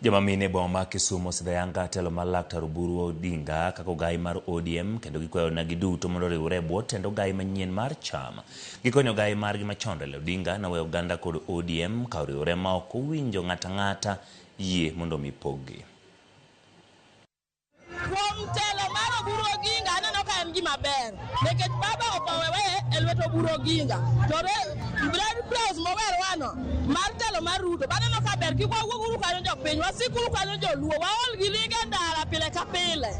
Joma mine e boma ma Kisumu osidho ayanga telo mar Laktar Oburu Odinga kaka ogai mar ODM kendo gikwayo onagi duto mondo oriwre e bwo tend ogai manyien mar chama. Gikonyo ogai margi machon Raila Odinga noweyo oganda kod ODM ka oriwore ma ok owinjo ng'ato ang'ata yie mondo omi poggi. Kuom telo mar Oburu Oginga aneno ka en gima ber nikech baba okowewe e lwet Oburu Oginga to Red Cross mowerwano mar telo mar Ruto baneno ka ber kik wawuoguru kanyo jopiny wasikuru kanyo joluo waol gi ringe ndara pile ka pile.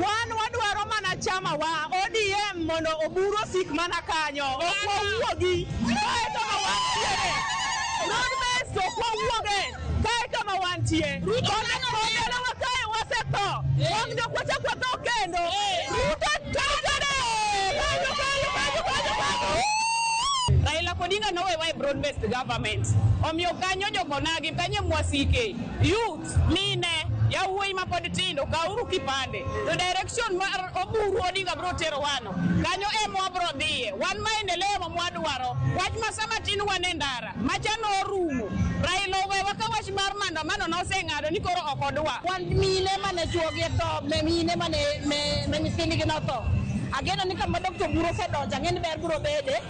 Wan wadwaro mana chama wa ODM mondo Oburu osik mana kanyo ok wawuogi kae kama wantiere road base ok wawuoge kae kama wantie kondelewa kae wasetho ok jok wachak watho kendo Ruto tachane kanyo kanyo kanyo kanyo kanyo. Raila Odinga nowewa e broad based government. Omiyo kanyo jokonagi kanyo mwasike youth mine yawuoyi mapod tindo kauru kipande to direction mar Oburu Odinga bro tero wano kanyo ema wabro dhiye wan maendeleo ma mwadwaro wach ma sama tin wan e ndara macha norumo Raila owewa ka wach mar maandamano noseng'ado ni koro ok odwa. Wan mine mane chuogi otho, mine mane me nyithindgi notho. Ageno ni kama Dr. Oburu osedonjo, ang'e ni ber biro bede.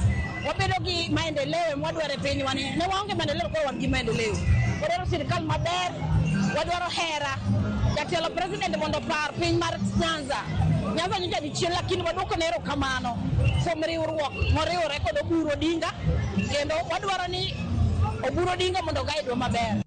Wabedo gi maendeleo mwadwaro e pinywa ni. Ne waonge maendeleo koro wan gi maendeleo. Wadwaro sirikal maber, wadwaro hera. Jatelo president mondo opar piny mar Nyanza. Nyanza nyocha ni chien lakini waduoko ne erokamano kuom riwruok moriwore kod Oburu Odinga kendo wadwaro ni Oburu Odinga mondo oguide wa maber.